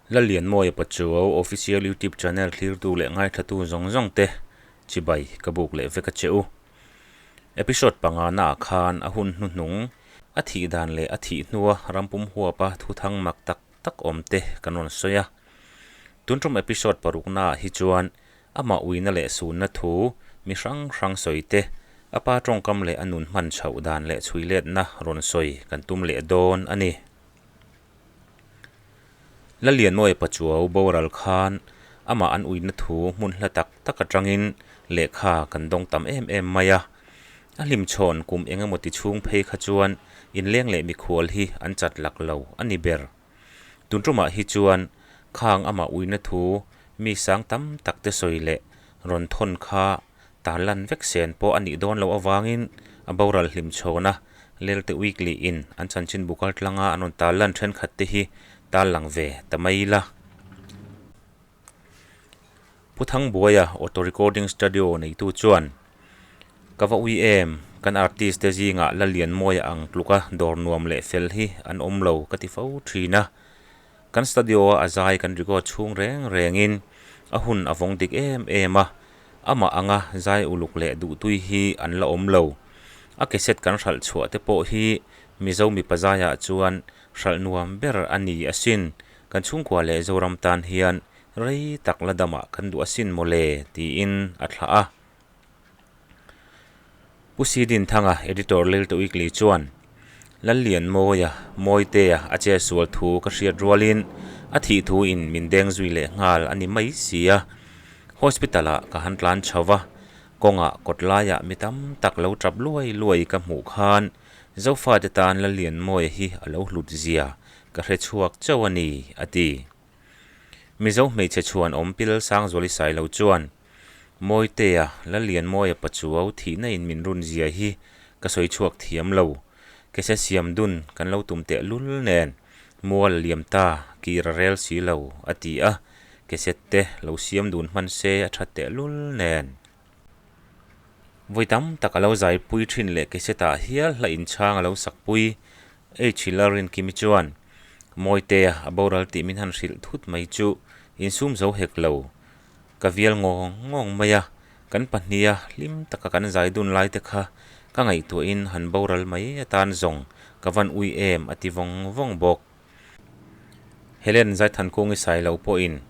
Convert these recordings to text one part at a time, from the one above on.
Lallianmawia Pachuau Official YouTube Channel thlirtu leh ngaithlatu zawng zawng te chibai ka buk leh vek a che u. Episode pangana ah khan a hun hnuhnung, a thih dan leh a thih hnua rampum huapa thuthang mak tak tak awm te kan rawn sawi a. Tun tum episode parukna ah hi chuan amah uina leh sunna thu mi hrang hrang sawi te, a pa tawngkam leh a nun hman chhoh dan leh chhui letna rawn sawi kan tum leh dawn a ni. Lalianmawia Pachuau boral khan amah an uina thu hmun hla tak tak atangin lehkha kan dawng tam em em mai a. A hlimchhawn kum eng emaw ti chhung phei kha chuan inleng leh mikhual hi an chat lak lo a ni ber. Tun tumah hi chuan khang amah uina thu mi sang tam tak te sawi leh rawn thawn kha Tarlan vek sen pawh a nih dawn loh avangin a boral hlimchhawn a, Lelte Weekly in an chanchin bu kal tlanga an rawn tarlan thenkhat te hi tarlang ve ta mai ila. Pu Thangbuaia Auto Recording Studio neitu chuan, Ka va ui em, kan artist te zingah Lalianmawia ang tluka dawr nuam leh fel hi an awm lo ka ti fo thin a. Kan studio a a zai kan record chhung reng rengin a hun a vawng dik em em a, amah anga zai uluk leh duhtui hi an la awm lo. A cassette kan hralh chhuah te pawh hi Mizo mipa zaiah chuan hralh nuam ber a ni asin, kan chhungkua leh Zoram tan hian rei tak la damah kan duh asin mawle tiin a thlah a. Pu Sidin Thanga, Editor Lelte Weekly chuan, Lallianmawia, Mawitea a che sual thu ka hriat rualin a thih thu in min deng zui leh nghal a ni mai si a. Hospital ah ka han tlan chho va, kawngah kawt laiah mi tam tak lo tap luai luai ka hmuh khan Zofate tan Lallianmawia hi a lo hlut zia ka hre chhuak chauh a ni, a ti. Mizo hmeichhe chhuan awm pil Sangzuali Sailo chuan, Mawitea, Lallianmawia Pachuau thihna in min run zia hi ka sawi chhuak thiam lo. Kese siam dun kan lo tum teh lul nen mual a liam ta kir a rel si lo, a ti a. Keset te lo siam dun hman se a that teh lul nen. Vawi tam tak a lo zaipui thin leh kesetah hial hla inchhang a lo sakpui. H. Lalrinkimi chuan, Mawitea a boral tih min han hrilh thut mai chu insum zo hek lo. Ka vial ngawng ngawng mai a, kan pahniha hlim taka kan zai dun lai te kha ka ngaihtuahin han boral mai atan zawng ka van ui em a ti vawng vawng bawk. Helen Zaithankungi sai lo pawhin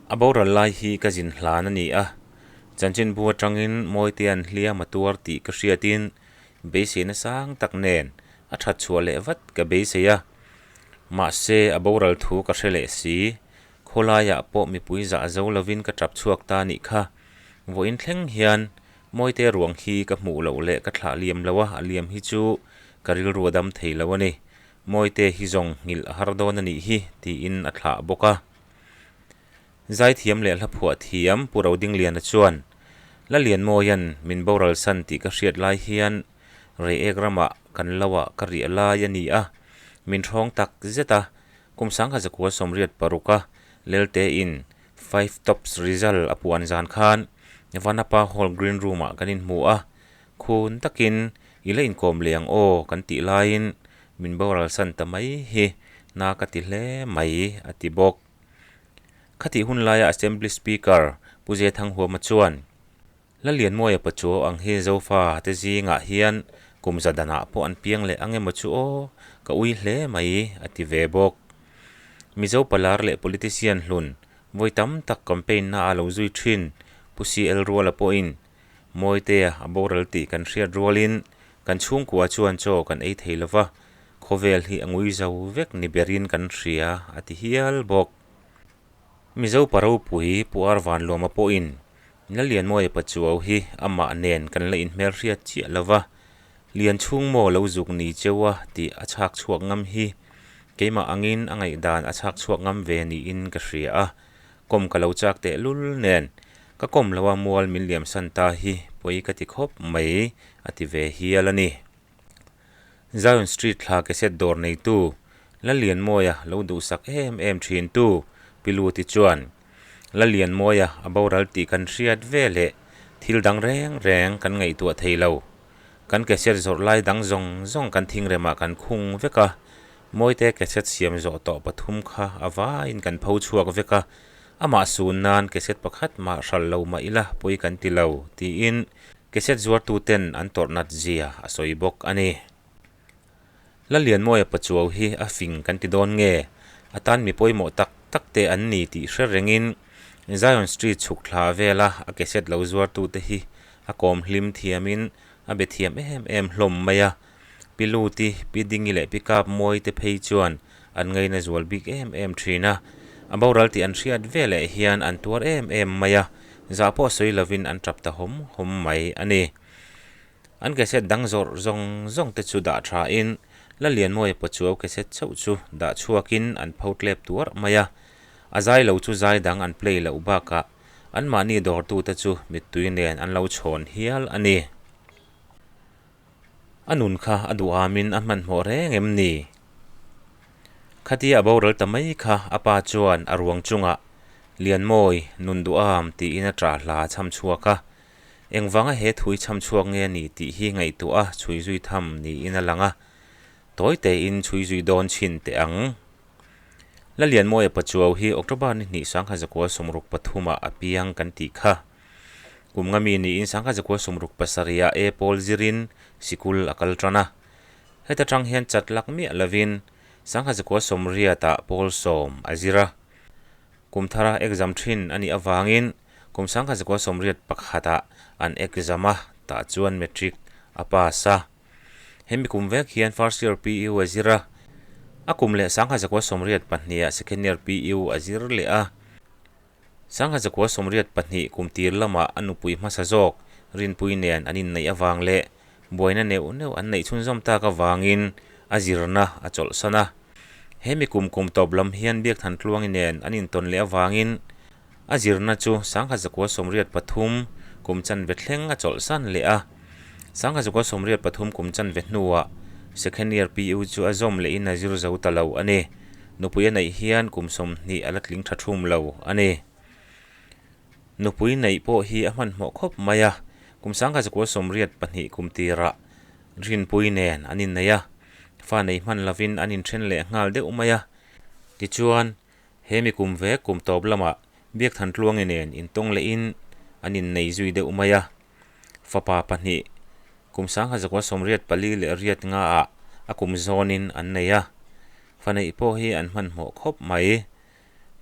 a boral lai hi ka zin hlan a ni a, chanchinbu atangin Mawitea'n hliam a tuar tih ka hriatin beiseina sang tak nen a that chhuah leh vat ka beisei a, mahse a boral thu ka hre leh si. Khawlaiah pawh mipui zah zo lovin ka tap chhuak ta nih kha. Vawiin thleng hian Mawite ruang hi ka hmuh loh leh ka thlah liam lo a, a liam hi chu ka rilru a dam thei lo a ni. Mawite hi zawng nghilh a har dawn a nih hi, tiin a thlah bawk a. Zaithiam leh hlaphuah thiam Pu Rodingliana chuan, Lalianmawia'n min boral san tih ka hriat lai hian Reiek ramah kan loah ka riah lai a ni a, min hrawng tak zet a, Kum sangha zakua 86 a Lelte in Five Tops result a puan zan khan Vanapa Hall Green Room ah kan inhmu a, khun takin i la inkawm leh ang aw kan tih laiin min boral san ta mai hi na ka ti hle mai a ti bawk. Khatih hun laia Assembly Speaker Pu Zethanghuama chuan Lalianmawia Pachuau ang hi Zofa te zingah hian kum za danah pawh an piang leh ang emaw chu aw, ka ui hle mai, a ti ve bawk. Mizo palar leh politician hlun vawi tam tak campaign na a lo zui thin Pu CL Ruala pawhin Mawitea a boral tih kan hriat rualin kan chhungkua chuan chaw kan ei thei lova, khawvel hi a ngui zo vek ni berin kan hria, a ti hial bawk. Mizo pa ropui Pu Ar Vanluama pawhin Lalianmawia Pachuau hi amah nen kan la inhmelhriat chiah lo va, Lian chhung maw lo zuk ni cheu a tih a chhak chhuak ngam hi keimah angin a ngaihdan a chhak chhuak ngam ve niin ka hria a, kawm ka lo chak teh lul nen ka kawm lo a mual min liamsan ta hi pawi ka ti khawp mai a ti ve hial a ni. Zion Street thla cassette dawr neitu Lalianmawia lo duhsak em em thintu Pi Luti chuan, Lalianmawia a boral tih kan hriat ve leh thil dang reng reng kan ngaihtuah thei lo. Kan cassette zawrh lai dang zawng zawng kan thingremah kan khung vek a. Mawite cassette siam zawh tawh pathum kha a vaiin kan pho chhuak vek a, amah sun nan cassette pakhat mah hral lo mah ila pawi kan ti lo, tiin cassette zuartuten an tawrh nat zia a sawi bawk a ni. Lalianmawia Pachuau hi a fing kan ti dawn nge? A tan mi pawimawh tak tak te an ni tih hre rengin Zion Street chhuk thla vela a cassette lo zuartute hi a kawm hlim thiamin a be thiam em em hlawm mai a. Pi Luti, Pi Dingi leh Pi Kap Mawi te phei chuan an ngaina zual bik em em thin a. A boral tih an hriat veleh hian an tuar em em mai a, zah pawh sawi lovin an tap ta hawm hawm mai a ni. An cassette dang zawrh zawng zawng te chu dah tha in Lalianmawia Pachuau cassette chauh chu dah chhuak in an pho tlep tuarh mai a. A zai lo chu zai dang an play loh bakah anmahni dawrtu te chu mittui nen an lo chhawn hial a ni. A nun kha a duhamin a hmanhmawh reng em ni? Khatia a boral ta mai kha a pa chuan a ruang chungah Lianmawi, nun duham tiin a ṭah hla a chham chhuak a. Engvanga he thui chham chhuak nge a ni tih hi ngaihtuah a chhui zui tham niin a lang a, tawi tein chhui zui dawn chhin teh ang. Lalianmawia Pachuau hi October ni hnih sangha zakua sawmruk pathumah a piang kan tih kha. Kum nga mi niin sangha zakua sawmruk pasarihah A pawl zirin sikul a kal tan a. Heta tang hian chat lak miah lovin sangha zakua sawmriatah pawl sawm a zir a. Kum thara exam thin a nih avangin kum sangkhat zakua sawmriat pakhatah an exam a, tah chuan matric a pass a. Hemi kum vek hian first year PU a zir a, a kum leh sangkhat zakua sawmriat pahniha second year PU a zir leh a. Sangkhat zakua sawmriat pahnih kum tir lamah a nupui hmasa zawk Rinpui nen an inneih avang leh Buaina neuh neuh an neih chhunzawm tak avangin a zirna a chawlhsan a. He mi kum kum tawp lam hian Biakthan Tluangi nen an intawn leh avangin a zirna chu sangkhat zakua sawmriat pathum kum chanve thleng a chawlhsan leh a. Sangkhat zakua sawmriat pathum kum chanve hnuah second year PU chu a zawm lehin a zir zo ta lo a ni. Nupui a neih hian kum 20 a la tling tha thum lo a ni. Nupui neih pawh hi a hmanhmawh khawp mai a, kum sangkhat zakua sawmriat pahnih kum tirah Rinpui nen an innei a, fa nei hman lovin an inthen leh nghal deuh mai a. Tichuan, he mi kum ve kum tawp lamah Biakthan Tluangi nen intawng lehin an innei zui deuh mai a. Fapa pahnih kum sangkhat zakua sawmriat pali leh riat ngaah a kum zawnin an nei a, fa neih pawh hi an hmanhmawh khawp mai.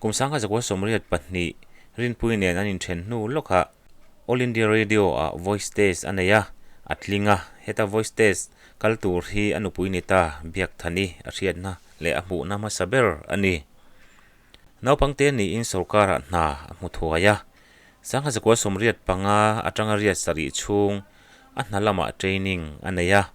Kum sangkhat zakua sawmriat pahnih Rinpui nen an inthen hnu lawkah All India Radio-ah voice test a nei a, a tling a. Heta voice test kal tur hi a nupui ni ta Biakthani a hriatna leh a hmuhna hmasa ber a ni. Naupangte niin sorkarah hna a hmu thuai a. Sangkhat zakua sawmriat panga atanga riat sarih chhung a hna lamah training a nei a.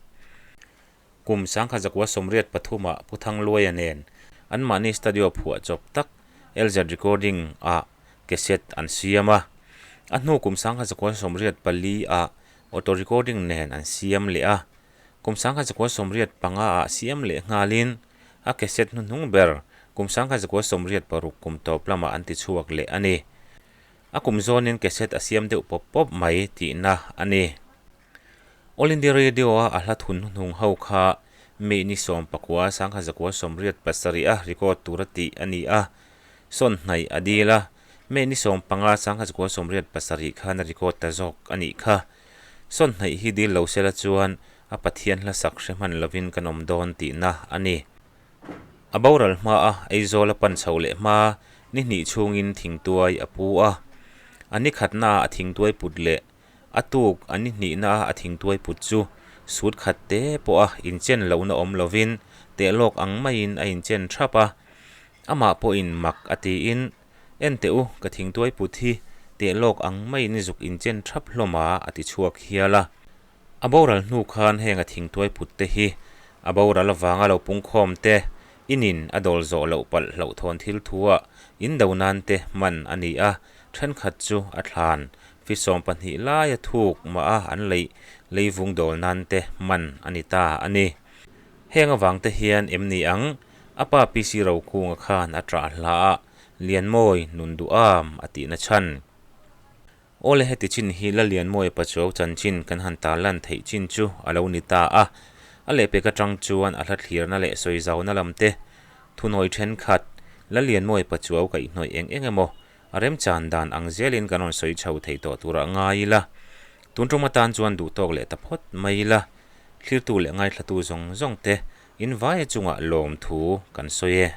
Kum sangkhat zakua sawmriat pathumah Pu Thangluaia nen anmahni studio phuah chawp tak LZ Recording ah cassette an siam a. A hnu kum sangkhat zakua sawmriat pali ah auto recording nen an siam leh a. Kum sangkhat zakua sawmriat panga ah siam leh nghalin a cassette hnuhnung ber kum sangkhat zakua sawmriat paruk kum tawp lamah an ti chhuak leh a ni. A kum zawnin cassette a siam deuh pawp pawp mai tihna a ni. All India Radio-a a hla thun hnuhnung ho kha May ni sawm pakua sangkhat zakua sawmriat pasarih a record tura tih a ni a, sawn hnaih a dil a, May ni 15 sangkhat zakua sawmriat pasarih khan a record ta zawk a nih kha. Sawn hnaih hi dil lo sela chuan a Pathian hla sak hre hman lovin kan awm dawn tihna a ni. A boral hmaa Aizawl a pan chho leh hma ni hnih chhungin thingtuai a pu a, a ni khatnaah a thingtuai put leh A tuk a ni hnihna a thingtuai put chu sut khat te pawh a inchen lohna awm lovin teh lawk ang maiin a inchen thap a. Amah pawhin mak a tiin, En teh u, ka thingtuai put hi teh lawk ang maiin zuk inchen thap hlawm a, a ti chhuak hial a. A boral hnu khan heng a thingtuai put te hi a boral avanga lo pungkhawm te, inin a dawl zawh loh palh hlauhthawn thil thu-ah in do nan te hman a ni a, thenkhat chu a thlan fi 12 laia thuk mah a an leih leivung dawl nan te hman a ni ta a ni. Heng avang te hian em ni ang? A pa PC Rokunga khan a ṭah hla a, Lianmawi nun duham a tihna chhan. Awle heti chin hi Lalianmawia Pachuau chanchin kan han tarlan theih chin chu a lo ni ta a. A lehpek atang chuan a hla thlirna leh sawi zauna lam te, thunawi thenkhat, Lallianmawia Pachuau kaihhnawih eng eng emaw a remchan dan ang zelin kan rawn sawi chho thei tawh turah ngai ila. Tun tum atan chuan duhtawk leh ta phawt mai ila. Thlirtu leh ngaithlatu zawng zawng te in vaia chungah lawmthu kan sawi e.